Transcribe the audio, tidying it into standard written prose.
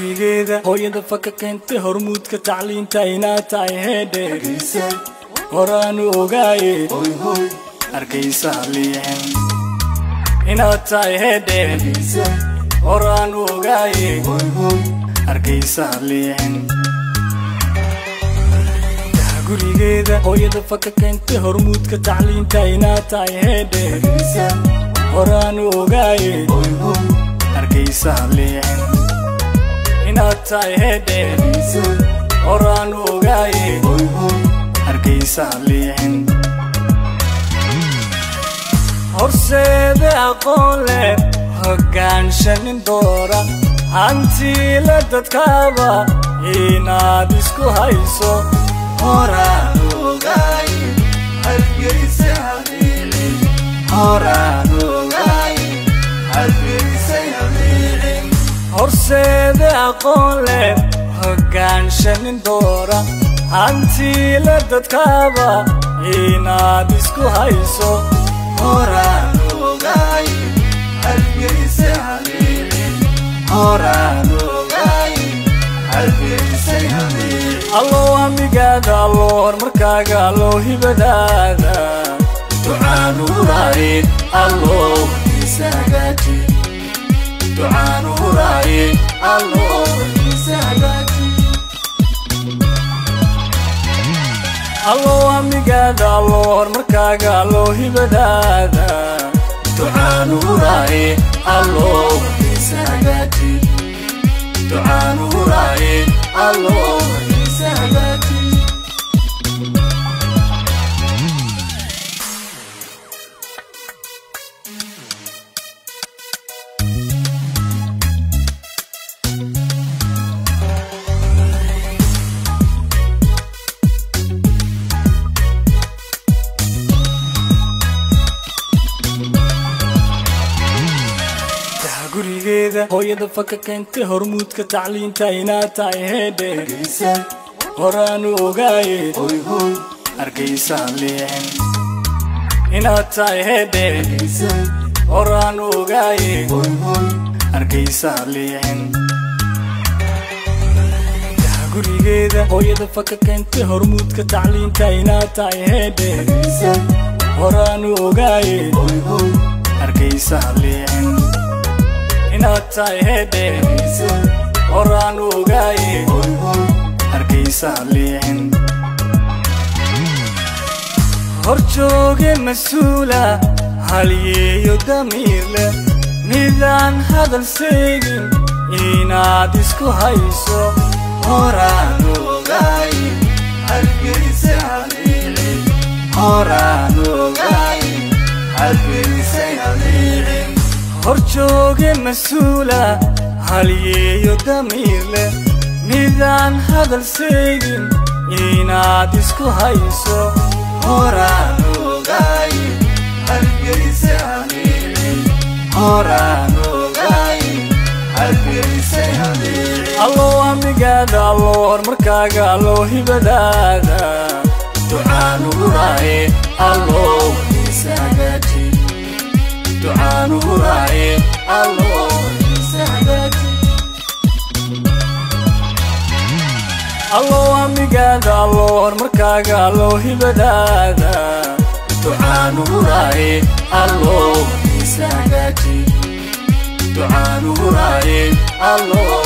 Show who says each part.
Speaker 1: Gurigeeda hooyada faka keentay hormuudka tacliinta inaad tahay heedhe horaanu ogaaye Hargeysa liicin inaad tahay heedhe horaanu ogaaye Hargeysa liicin. Gurigeeda hooyada faka keentay hormuudka tacliinta inaad tahay heedhe horaanu ogaaye Hargeysa liicin inaad tahay heedhe horaanu ogaaye Hargeysa liicin. Horseede aqoon leh hoggaanshanin doora hantiila dadkaaba inaad isku hayso
Speaker 2: horaan ogaaye Hargeysa haliicin horaan ogaaye Hargeysa haliicin.
Speaker 1: Horseede aqoon leh hoggaanshanin doora hantiila dadkaaba inaad isku hayso
Speaker 2: horaan ogaaye Hargeysa haliicin horaan ogaaye Hargeysa haliicin.
Speaker 1: Allow amigaada allow horumarkaaga allow hibadaada ducaan uraaye allow
Speaker 2: Hargeysa hagaaji ducaan uraaye allow Hargeysa hagaaji.
Speaker 1: Allow amigaada allow horumarkaaga allow hibadaada ducaan uraaye allow
Speaker 2: Hargeysa hagaaji ducaan uraaye allow Hargeysa hagaaji.
Speaker 1: Gurigeeda hooyada faka keentay hormuudka tacliinta inaad tahay heedhe horaanu ogaaye Hargeysa liicin inaad tahay heedhe horaanu ogaaye Hargeysa liicin. Gurigeeda hooyada faka keentay hormuudka tacliinta inaad tahay heedhe horaanu ogaaye Hargeysa liicin inaad tahay heedhe horaanu ogaaye Hargeysa liicin. Horjooge mas-uula halyeeyo damiir leh midaan hadal seegin inaad isku hayso
Speaker 2: horaan ogaaye Hargeysa haliicin horaan ogaaye Hargeysa haliicin.
Speaker 1: Horjooge mas-uula halyeeyo damiir leh midaan hadal seegin inaad isku hayso
Speaker 2: horaan ogaaye Hargeysa haliicin horaan ogaaye Hargeysa haliicin.
Speaker 1: Allow amigaada allow horumarkaaga allow hibadaada ducaan uraaye allow
Speaker 2: Hargeysa hagaaji ducaan uraaye allow Hargeysa hagaaji.
Speaker 1: Allow amigaada allow horumarkaaga allow hibadaada ducaan uraaye allow
Speaker 2: Hargeysa hagaaji ducaan uraaye allow